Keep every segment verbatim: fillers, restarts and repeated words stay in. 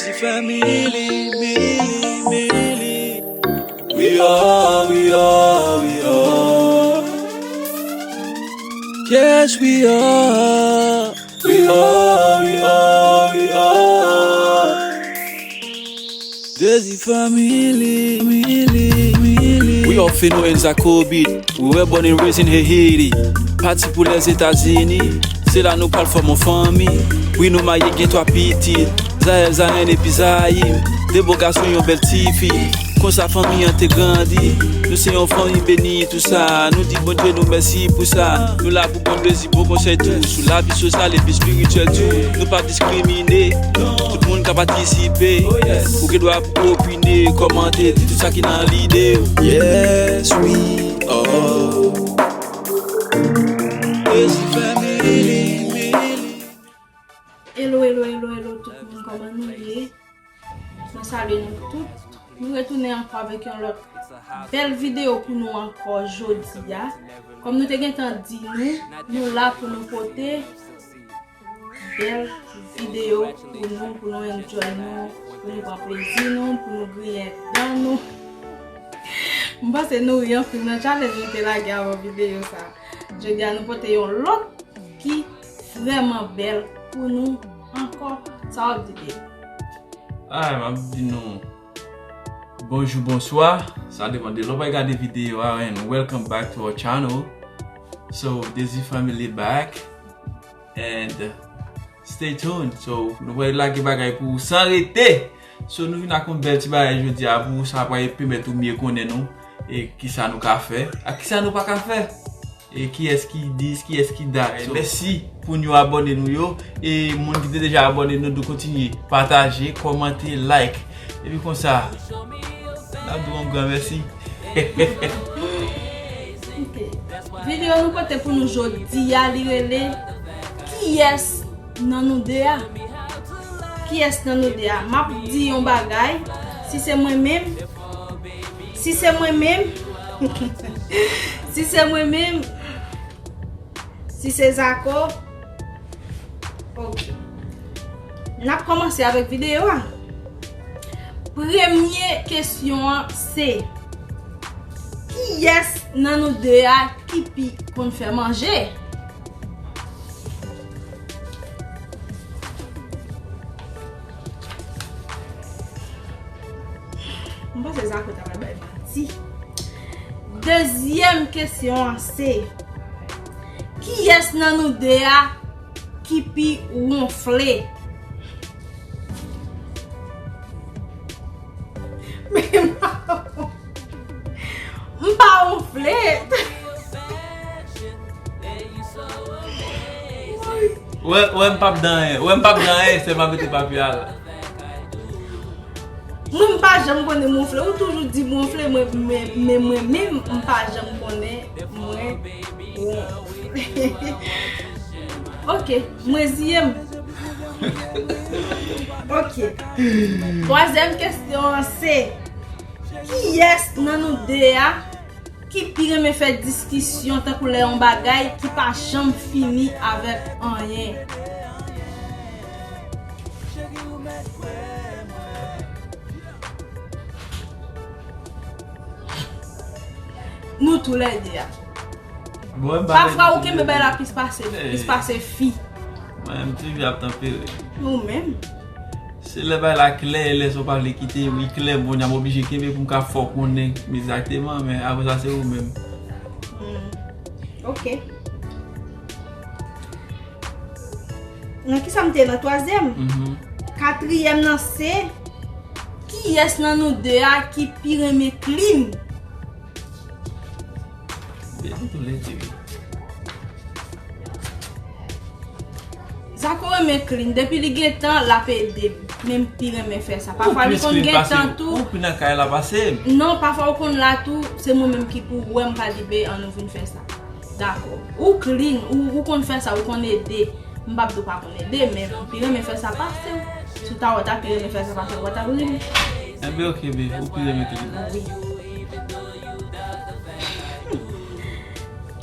Desi Family, Mili, Mili. We are, we are, we are. Yes, we are. We are, we are, we are. Desi Family, Mili, Mili. We are Feno and Zakobi. We were born and raised in Haiti. Pati pou Lèzetazini. Se la nou pral fòm yon fanmi. Wi, nou marye, gen twa pitit. Zael, Zayen epi Zayim. De bo gason, yon bèl tifi. Konsa fanmi an te grandi. Nou se yon fanmi beni, tou sa. Nou di Bondye nou mèsi pou sa. Nou la pou bon plezi, bon konsèy tou. Sou lavi sosyal epi espirityèl tou. Nou pa diskrimine. Tout moun ka patisipe. Ou gen dwa pou opine, kòmante, di tout sa ki nan lide. Yes, we are. Desi Family, Mili. Hello, hello, hello, hello, tout moun, kòman nou ye? Mwen salye nou tout. Nou retounen ankò avèk yon lòt bèl videyo pou nou ankò jodi a. Kòm nou te gentan di nou, nou la pou nou pote bèl videyo pou nou, pou nou enjoy nou, pou nou pran plezi nou, pou nou griyen dan nou. M panse nou ri anpil nan challenge nou te lage avan videyo sa. Jodi a nou pote yon lòt ki vrèman bèl pou nou ankò. Sa w ap di de? Ay, m ap di nou bonjou, bonswa. Sa depann de lè w pral gade videyo a, and welcome back to our channel. So, Desi Family back. And stay tuned. So, nou pral lage bagay pou ou san rete. So, nou vin ak yon bèl ti bagay jodi a pou ou, sa pral pèmèt ou mye konnen nou e kisa nou ka fè ak kisa nou pa ka fè. E kiyès ki dis, kiyès ki dat. So, mèsi pou nou abòne nou yo. E moun ki te deja abòne nou, nou kontinye pataje, kòmante, like. Epi konsa, n ap di w yon gran mèsi. Ok. Videyo nou pote pou nou jodi a, li rele kiyès nan nou de a? Kiyès nan nou de a? M ap di yon bagay, si se mwen menm, si se mwen menm, si se mwen menm, si se Zako, ok. N ap kòmanse avèk videyo a. Premye kesyon an se, kiyès nan nou de a ki pi konn fè manje? M panse Zako ta pral bay manti. Dezyèm kesyon an se, kiyès nan nou de a ki pi wonfle? Men m pa, m pa wonfle. Wè, wè, m p ap di anyen. Wè, m p ap di anyen, sèlman mete papye a la. Mwen, m pa janm konnen m wonfle. Ou toujou di m wonfle, mwen, men, men mwen menm, m pa janm konnen mwen wonfle. Ok, mwen ziye m. Ok. Twazyèm kesyon an se, kiyès nan nou de a ki pi renmen fè diskisyon tankou lè yon bagay ki pa janm fini avèk anyen? Nou toulède a. Bon, m pa Pafwa ou kenbe bay la plis pase, plis pase fi. Mwen, m toujou ap tanpere. Ou menm? Se lè bay la klè, lè sa w pa vle kite, wi, klè, bon, m oblije kenbe pou m ka fè w konnen egzakteman, men apre sa, se ou menm. Hmm. Ok. Nan kisa m te nan twazyèm? Mhm. Katriyèm nan se, kiyès nan nou de a ki pi renmen clean? Beni toulède, wi. Zako renmen clean. Depi li gen tan, l ap ede m. Men m pi renmen fè sa. Pafwa li konn gen tan tou. Ou pi nan kay la pase m. Non, pafwa ou konn la tou, se mwen menm ki pou wè m ka di, be, ann nou vin fè sa. Dakò. Ou clean, ou, ou konn fè sa, ou konn ede. M p ap di w pa konn ede, men m pi renmen fè sa pase w. Si w ta wè w ta pi renmen fè sa pase w, w pa t ap ri m. Enben, ok, babe, ou pi renmen clean. Wi.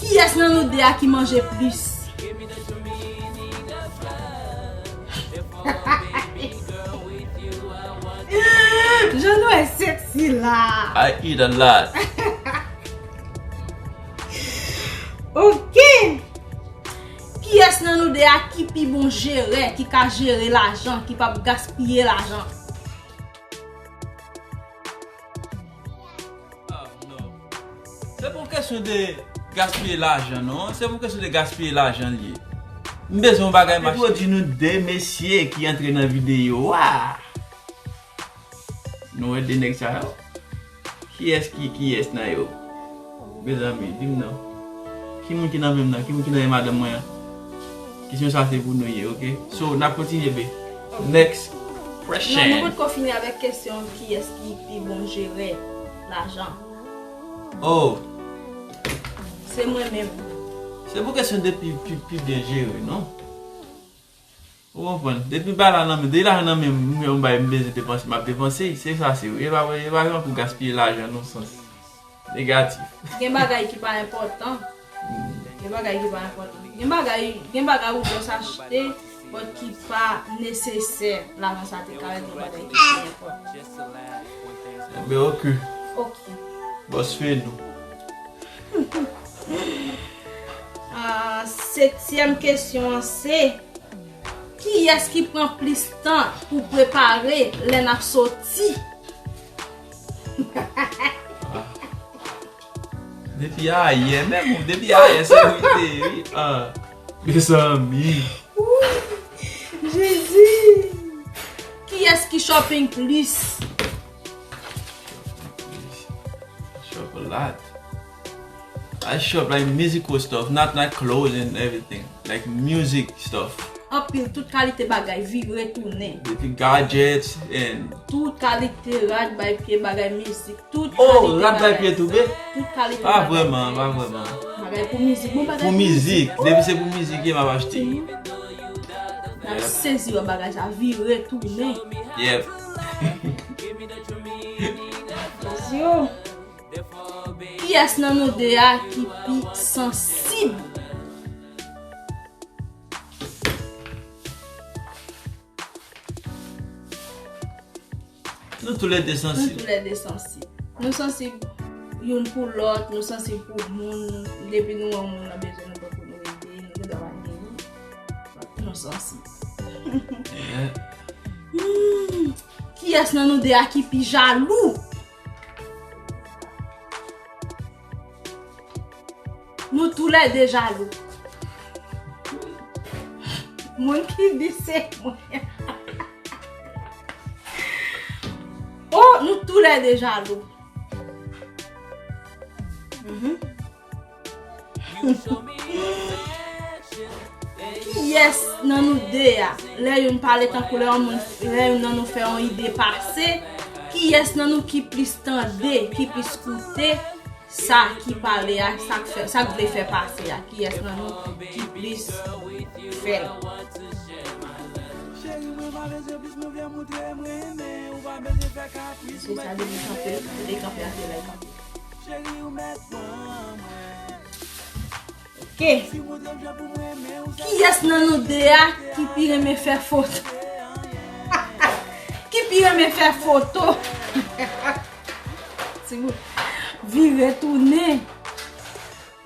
Kiyès nan nou de a ki manje plis? Baby girl, with you, Jan nou wè sexy la. I eat a lot. Ok. Kiyès nan nou de a ki pi bon jerè, ki ka jere lajan, ki p ap gaspiye lajan? Se pa yon kesyon de gaspiye lajan non. Se pa yon kesyon de gaspiye lajan li ye. M bezwen yon bagay m achte. Mwen di nou de mesye ki antre nan videyo a. Nou wè de nèg sa yo. Kiyès ki kiyès nan yo? Mezanmi, di m non. Ki moun ki nan men m nan? Ki moun ki nan men madanm mwen an? Kesyon sa se pou nou ye, ok? So, n ap kontinye be. Next Non, question. Nou potko fini avèk kesyon kiyès ki pi bon jere lajan. Oh, Se mwen menm. Se pou kesyon de pi, pi, pi byen jere, non? Ou konprann? Depi bagay la nan men, depi lajan nan men m, m wè yon bagay m bezwen depanse, m ap depanse. Se sa, se. E pa, e pa jan pou gaspiye lajan nan sans negatif. Gen bagay ki pa enpòtan. Gen bagay ki pa enpòtan. Gen bagay, gen bagay ou dwe achte, but ki pa nesesè. Lajan sa te ka regle yon bagay ki pi enpòtan. Enben, ok. Ok. Bòs fè nou. Ah, setyèm kesyon an se, kiyès ki pran plis tan pou prepare lè n ap soti? Depi ayè, menm ou, depi ayè, se ou te, wi. Ah, mezanmi. Jezi! Kiyès ki shopping plis? Shop a lot. I shop like musical stuff, not like clothes and everything. Like music stuff. Anpil, tout kalite bagay, vire tounen. Depi gadgets and Tout kalite rad, bay pye, bagay mizik, tout Oh, kalite rad bay bagay. Pye tou be? Tout kalite Pa bagay. Vrèman, pa vrèman. Bagay pou mizik, bon bagay Pou pou mizik, depi se pou mizik, ye m ap achte. N ap sezi wè bagay sa vire tounen. Yep. Yo. Kiyès nan nou de a ki pi sansib? Nou toulède Nou sansib. toulède sansib. Nou sansib youn pou lòt, nou sansib pou moun. Depi nou wè moun nan bezwen nou, tankou nou ede, nou gen dwa pa genyen. Nou sansib. Yeah. Hmm. Kiyès nan nou de a ki pi jalou? Nou toulède jalou. Moun ki di se mwen. Oh, nou toulède jalou. Mhm. Kiyès nan nou de a, lè youn pale tankou lè yon moun, lè youn nan nou fè yon ide pase, kiyès nan nou ki plis tande, ki plis koute sa ki pale a, sa k fè, sa k vle fè pase a, kiyès nan nou ki plis fè l? Se sa depi kanpe, depi kanpe ate la kanpe. Ok. Kiyès nan nou de a ki pi renmen fè foto? Ki pi renmen fè foto? Timoun, vire tounen.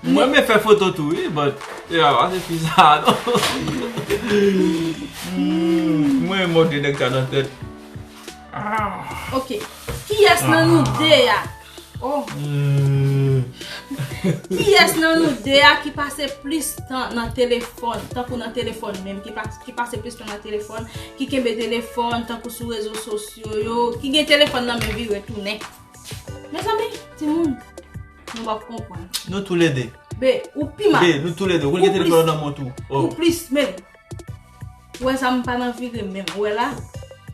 Mwen renmen fè foto tou, wi, but e pa se fi sa non. Hmm, mwen renmen de nèg sa nan tèt. Ah. Ok. Kiyès nan nou de a? Oh. Hmm. Kiyès nan nou de a ki pase plis tan nan telefòn, tankou nan telefòn menm, ki pas-, ki pase plis tan nan telefòn, ki kenbe telefòn, tankou sou rezo sosyo yo, ki gen telefòn nan men vire tounen? Mezanmi, timoun, nou p ap konprann. Nou toulède. Be, ou pi mal. Be, nou toulède. Ou gen telefòn nan men tou. Oh. Ou plis, men. Ou wè sa m pa nan vire menm. Ou wè la?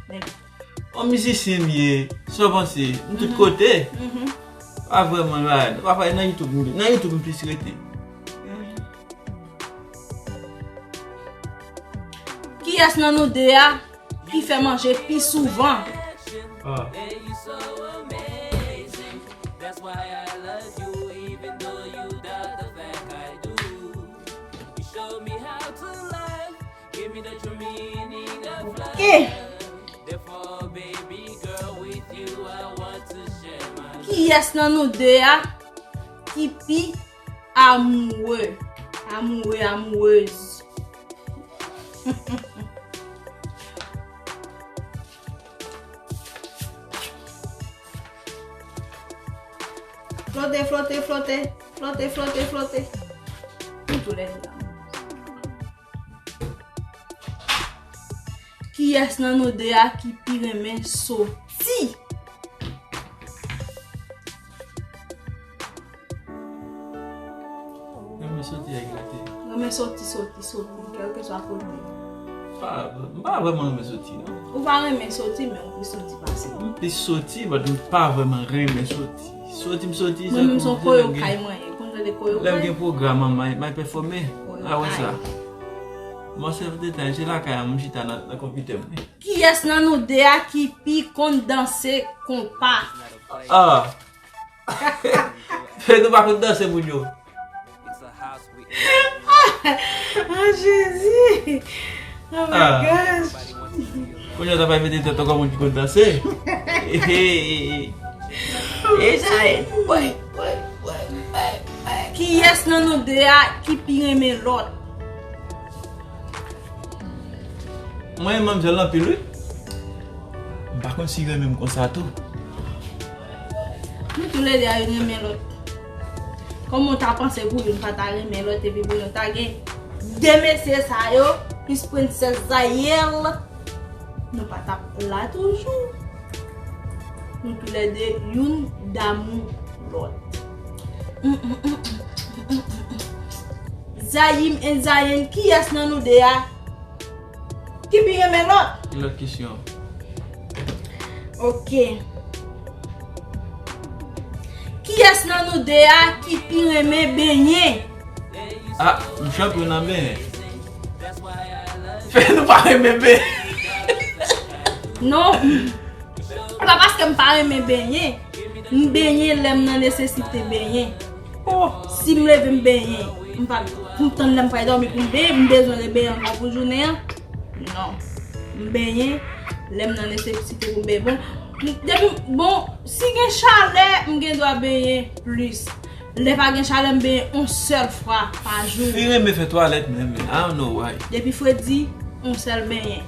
Men. On mizisyen m ye, sa w panse? M tout kote. Mhm. Pa vrèman la. Pa pale nan YouTube, nan YouTube m plis rete. Kiyès nan nou de a ki fè manje pi souvan? Ah. Ok. Kiyès nan nou de a ki pi amoureux, amoureux, amoureuse? Flote, flote, flote. Flote, flote, flote. Nou toulède la. Kiyès nan nou de a ki pi renmen soti? Renmen soti ak gate. Renmen soti, soti, soti, kèlkeswa kote. Pa, m pa vrèman renmen soti, non. Ou pa renmen soti, men ou plis soti pase m. M plis soti, but m pa vrèman renmen soti. Soti, m soti, mwen menm se yon koyo kay mwen ye. Konn tande koyo kay? Lè m gen pwogram an, may, may pèfòme. Koyo kay. A wè sa. Mwen se detan, se lakay an, m chita nan, nan konpitè m. Kiyès nan nou de a ki pi konn danse konpa? Ah. Nou pa konn danse, moun yo. Ah, Jezi. Oh my gosh. Kounye a ta pral mete tèt ankò moun ki konn danse. E sa e. Kiyès nan nou de a ki pi renmen lòt? Mwen renmen manmzèl anpil, wi. M pa konn si renmen m konsa tou. Nou toulède a youn renmen lòt. Kòman w ta panse pou youn pa ta renmen lòt epi pou youn ta gen de mesye sa yo, plis prensès Zayèl, nou pa t ap la toujou. Nou toulède youn damou lòt. Zayim e Zayen, kiyès nan nou de a ki pi renmen lòt? Ki lòt kesyon? Ok. Kiyès nan nou de a ki pi renmen benyen? Ah, m chanpyon nan benyen. Fè nou pa renmen benyen. Non. Se pa paske m pa renmen benyen. M benyen lè m nan nesesite benyen. Oh, si m leve m benyen, m pa pou m tann lè m pral dòmi pou m benyen, m bezwen rebenyen ankò pou jounen an. Non. M benyen lè m nan nesesite pou m benyen. Bon, m, depi, bon, si gen chalè, m gen dwa benyen plis. Lè pa gen chalè, m benyen yon sèl fwa pa jou. Fi renmen fè twalèt menm, I don't know why. Depi fredi, yon sèl benyen.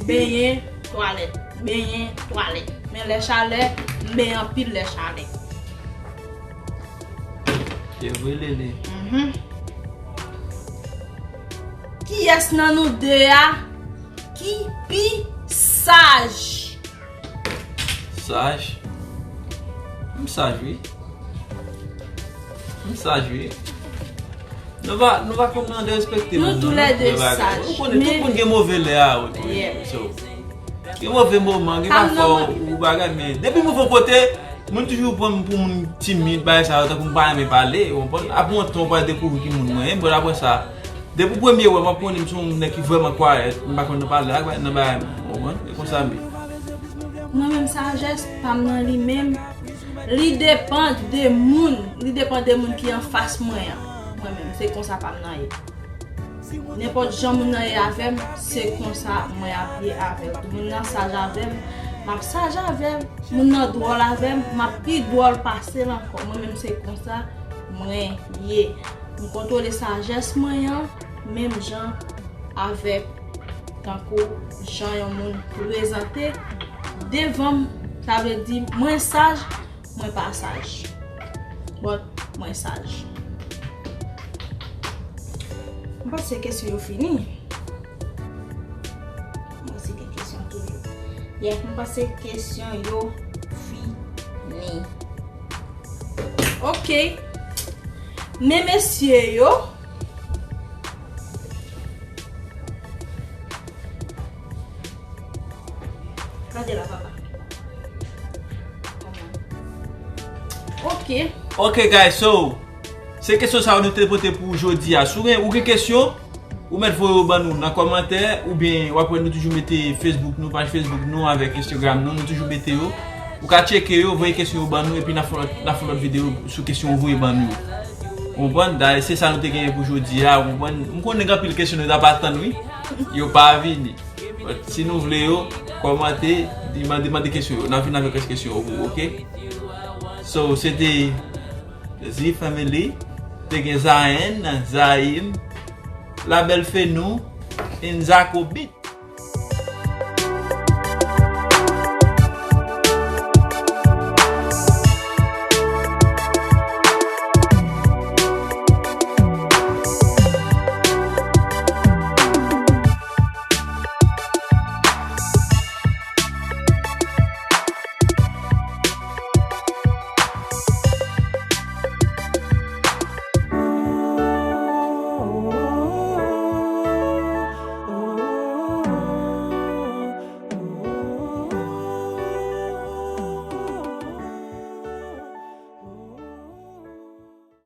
Benyen, twalèt. Benyen, twalèt. Men lè chalè, m benyen anpil lè chalè. Se vre, Lele. Mhm. Kiyès nan nou de a ki pi saj? Saj? M saj, wi. M saj, wi. Nou pa, nou pa konn nan derespekte moun, non, nou fè bagay. Nou konnen tout moun gen move lè a, wi. Yeah. So, gen move moman, gen pafwa ou bagay, men depi m rive yon kote, moun toujou pran m pou moun timid, bagay sa yo, tankou m pa renmen pale, ou konprann? Apre yon tan, ou pral dekouvri ki moun mwen ye, but apre sa, depi premye wè m, w ap konnen m se yon nèg ki vrèman kwayèt, m pa konn nan pale ak nan bagay, ou konprann? E konsa m ye. Mwen menm, sajès pa m nan li menm, li depann de moun, li depann de moun ki anfas mwen an. Mwen menm, se konsa pa m nan ye. Nenpòt jan moun nan ye avè m, se konsa mwen ap ye avè l tou. Moun nan saj avè m, m ap saj avè l. Moun nan dwòl avè m, m ap pi dwòl pase l ankò. Mwen menm, se konsa mwen ye. M kontwole sajès mwen an, menm jan avèk tankou jan yon moun prezante devan m, sa vle di mwen saj, mwen pa saj. But mwen saj. M panse kesyon yo fini. M panse gen kesyon toujou. Yeah, m panse kesyon yo fini. Ok. Men mesye yo. Gade la, papa. Ok. Ok, guys, so, se kesyon sa yo nou te pote pou jodi a. Si w gen, ou gen kesyon, ou mèt voye yo ban nou nan kòmantè, oubyen w ap wè nou toujou mete Facebook nou, paj Facebook nou avèk Instagram nou, nou toujou mete yo. Ou ka tcheke yo, voye kesyon yo ban nou, epi n a fè lòt, n a fè lòt videyo sou kesyon ou voye ban nou yo. Ou konprann? Dayè, se sa nou te genyen pou jodi a, ou konprann? M konnen gen anpil kesyon nou t ap atann, wi. Yo pa vini. But si nou vle yo, kòmante, di, mande, mande kesyon yo. N ap vin avèk rès kesyon yo pou ou, ok? So, se te Zi Family, te gen Zayen, Zayim, Labèl Fenou, and Zako Beat.